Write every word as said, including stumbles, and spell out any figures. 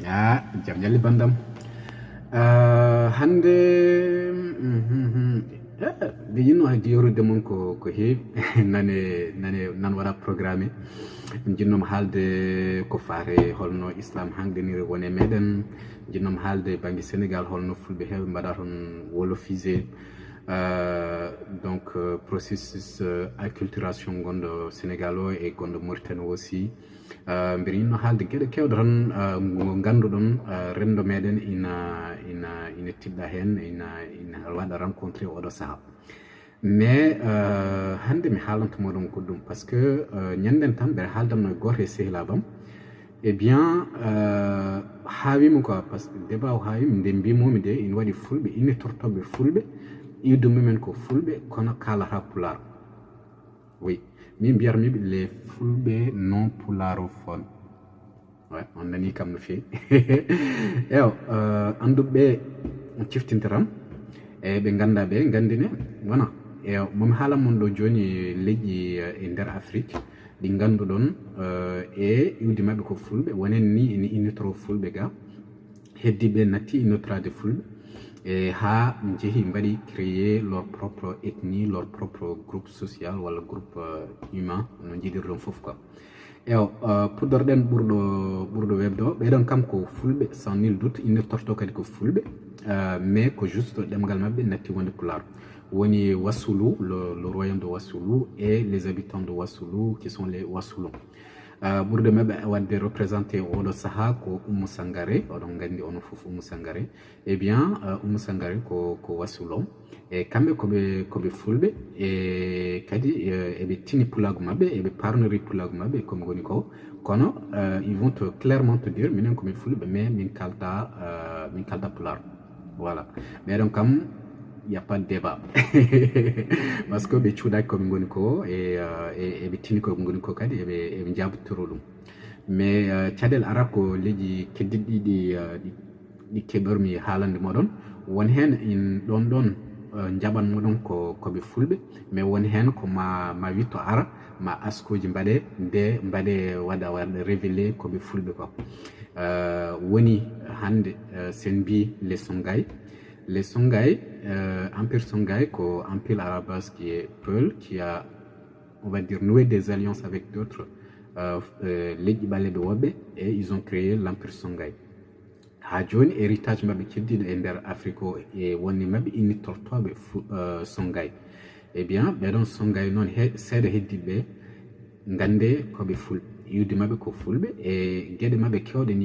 Ah, jam ñalli bandam. Ah, hannde, mhm, mhm. Eh, mbi yiɗno heddi yorude mon ko, ko heewi. Nane, nane, nan waɗa programme. Mi jiɗnoma haalde ko faare holno islam hanɗiniri wone meɗen. Jiɗnoma haalde bannge Sénégal holno fulɓe heewɓe mbaɗa toon wolofisé. Euh, donc, euh, processus, euh, acculturation gonɗo Sénégal o e gonɗo Mauritanie aussi. Euh, mbiɗa yiɗno haalde geɗe kewɗe tan, euh, ngo ngannduɗon, euh, renndo meɗen ina, ina, ina tiɗɗa heen, ina, ina waɗa rencontré oɗo saha. Mais, euh, hannde mi haalanta moɗon goɗɗum, parce que, euh, ñannden tan mbeɗa haaldanno e gooto e sehilaaɓam. Eh bien, euh, haawima quoi, parce que débat o haawima, nde mbimomi de ina waɗi fulɓe, ina tortoɓe fulɓe, iwdi mumen ko fulɓe, kono kaalata pulaar. Oui, min mbiyatmi ɓe les fulɓe non pulaarofone. Ouais, on nani kam no feewi. Eyo, euh, annduɓe ciftinta tan, e ɓe ngannda ɓe nganndine, wona. Eyo, momi haalan mon ɗo jooni leƴƴi, euh, e nder Afrique, ɗi ngannduɗon, euh, e iwdi maɓɓe ko fulɓe, wonen ni ina innitoro fulɓe ga, heddiɓe natti innotoraade fulɓe, e haa njehi mbaɗi créer leur propre ethnie, leur propre groupe social walla groupe, euh, humain, no njiɗirɗon fof quoi. Eyo, euh, puɗɗorɗen ɓurɗo, ɓurɗo webde o, ɓeɗon kam ko fulɓe, sans nul doute, innotorto kadi ko fulɓe, euh, mais ko juste ɗemngal maɓɓe natti wonde pulaar. Woni Wassoulou, le, le royaume de Wassoulou et les habitants de Wassoulou, qui sont les Wassoulons. Euh, ɓurɓe maɓɓe waɗde représenté oɗo saha ko Oumou Sangaré, oɗon nganndi onon fof Oumou Sangaré. Eh bien, euh, Oumou Sangaré ko, ko Wassoulon. E kamɓe ko ɓe, ko ɓe fulɓe, e kadi, euh, eɓe tini pulaagu maɓɓe, eɓe parnori pulaagu maɓɓe, ko ɓe ngoni ko. Kono, euh, ils vont te, clairement te dire, minen ko min fulɓe, mais min kalta, euh, min kalta pulaar. Voilà. Ɓeɗon kam, y a pas de débat. Parce que ɓe cuuɗaki ko ɓe ngoni ko, e, euh, e, eɓe tini ko ɓe ngoni ko kadi, eɓe, eɓe njaabotoro ɗum. Mais, euh, caɗeele ara ko leƴƴi keddiɗi ɗi, euh, ɗi, ɗi keɓormi haalande moɗon. Won heen in ɗon ɗon, euh, njaɓan moɗon ko, ko ɓe fulɓe. Mais won heen ko ma, ma witto ara, ma askooji mbaɗe, nde mbaɗe waɗa, waɗa révélé ko ɓe fulɓe ko. Euh, woni hannde, euh, sen mbi les Songhai. Les Songhai, euh, empire Songhai ko empire à la base qui est Peul, qui a, on va dire, noué des alliances avec d'autres, euh, euh, leƴƴi ɓaleeɓe woɓɓe, et ils ont créé l'empire Songhai. Haa jooni, héritage maɓɓe keddiiɗo e nder Afrique o e wonde maɓɓe innitortooɓe fu-, euh, Songhai. Eh bien, ɓeɗon Songhai noon he-, seeɗa heddiiɓe ɓe, ngannde ko ɓe fulɓe. Iwdi maɓɓe ko fulɓe, e geɗe maɓɓe kewɗe ni